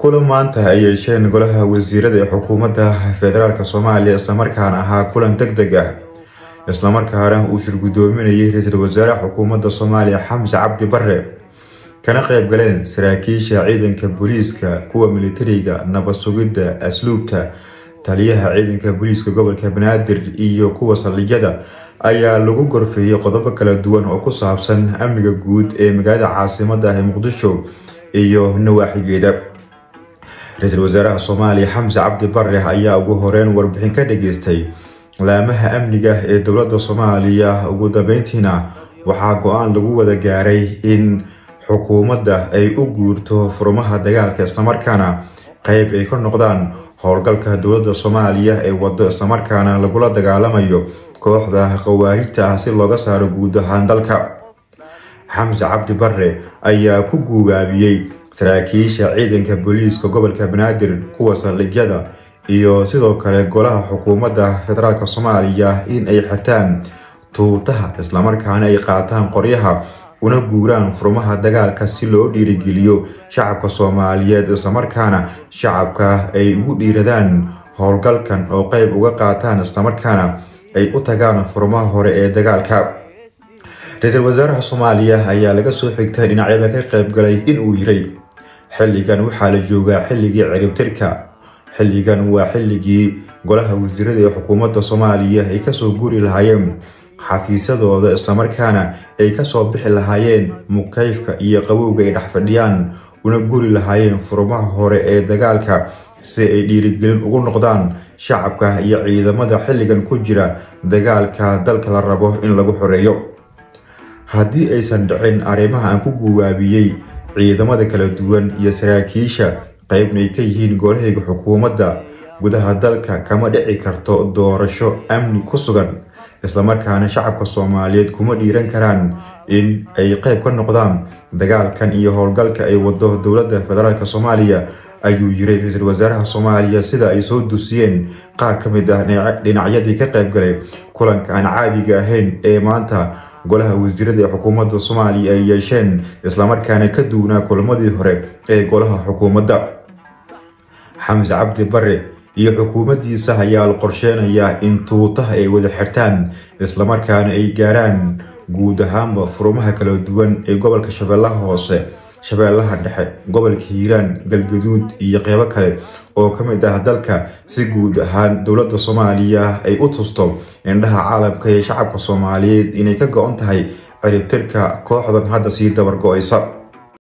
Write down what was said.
Kulan maanta ay yeesheen golaha wasiirada ee xukuumadda federaalk Soomaaliya, islamarkaana ahaa kulan degdeg ah, islamarkaana uu shir guddoominayay ra-iisul wasaaraha xukuumadda Soomaaliya Xamse Cabdi Barre, kana qayb galeen saraakiisha ciidanka booliiska, kuwa militariga, nabad sugidda, asluubta, taliyaha ciidanka booliiska gobolka Banaadir iyo kuwa saldhigyada, ayaa lagu gorfeeyey qodobo kala duwan oo ku saabsan amniga guud ee magaalada caasimadda ah ee Muqdisho iyo nawaaxigeeda. Ra-iisul wasaaraha Soomaaliya Xamse Cabdi Barre ayaa ugu horeyn warbixin ka dhageystay laamaha amniga ee dowladda Soomaaliya. Ugu dambeyntiina waxaa go-aan lagu wada gaaray in xukuumadda ay u guurto furmaha dagaalka, islamarkaana qeyb ay ka noqdaan howlgalka dowladda Soomaaliya ee wado, islamarkaana lagula dagaalamayo kooxda khawaarijta ah si looga saaro guud ahaan dalka. Xamse Cabdi Barre ayaa ku guubaabiyey saraakiisha ciidanka booliiska gobolka Banaadir, kuwa saldhigyada iyo sidoo kale golaha xukuumadda federaalk Soomaaliya in ay xirtaan tuutaha, islamarkaana ay qaataan qoryaha, una guuraan furmaha dagaalka si loo dhiirigeliyo shacabka Soomaaliyeed, islamarkaana shacabka ay ugu dhiiradaan howlgalkan oo qeyb uga qaataan, islamarkaana ay u tagaan furmaha hore ee dagaalka. Ra-iisul wasaaraha Soomaaliya ayaa laga soo xigtay dhinacyada ka qayb galay in uu yiray: xilligan waxaa la joogaa xilligii ciribtirka, xilligan waa xilligii golaha wasiirada ee xukuumadda Soomaaliya ay kasoo guri lahaayeen xafiisyadooda, islamarkaana ay kasoo bixi lahaayeen mukayfka iyo qabowga ay dhex fadhiyaan, una guri lahaayeen furmaha hore ee dagaalka si ay dhiirigelin ugu noqdaan shacabka iyo ciidamada xilligan ku jira dagaalka dalka la rabo in lagu xoreeyo. Haddii aysan dhicin arrimaha aan ku guwaabiyey ciidamada kala duwan iyo saraakiisha qeybna ay ka yihiin golahayga xukuumadda, gudaha dalka kama dhici karto doorasho amni ku sugan, islamarkaana shacabka Soomaaliyeed kuma dhiiran karaan in ay qeyb ka noqdaan dagaalkan iyo howlgalka ay wado dowladda federaalk Soomaaliya, ayuu yiray ra-iisul wasaaraha Soomaaliya, sida ay soo dusiyeen qaar ka mid ah dhinacyadii ka qayb galay kulanka aan caadiga ahayn ee maanta golaha wasiirada ee xukuumadda Soomaaliya ay yeesheen, islamarkaana ka duwanaa kulamadii hore ee golaha xukuumadda. Xamse Cabdi Barre iyo xukuumaddiisa ayaa la qorsheynayaa in tuutaha ay wada xirtaan, islamarkaana ay gaaraan guud ahaanba furmaha kala duwan ee gobolka Shabeellaha Hoose, Shabeellaha Dhexe, gobolka Hiiraan, Galgaduud iyo qeybo kale oo ka mid ah dalka, si guud ahaan dowladda Soomaaliya ay u tusto indhaha caalamka iyo shacabka Soomaaliyeed inay ka go-an tahay ciribtirka kooxdan hadda sii dabar go-aysa.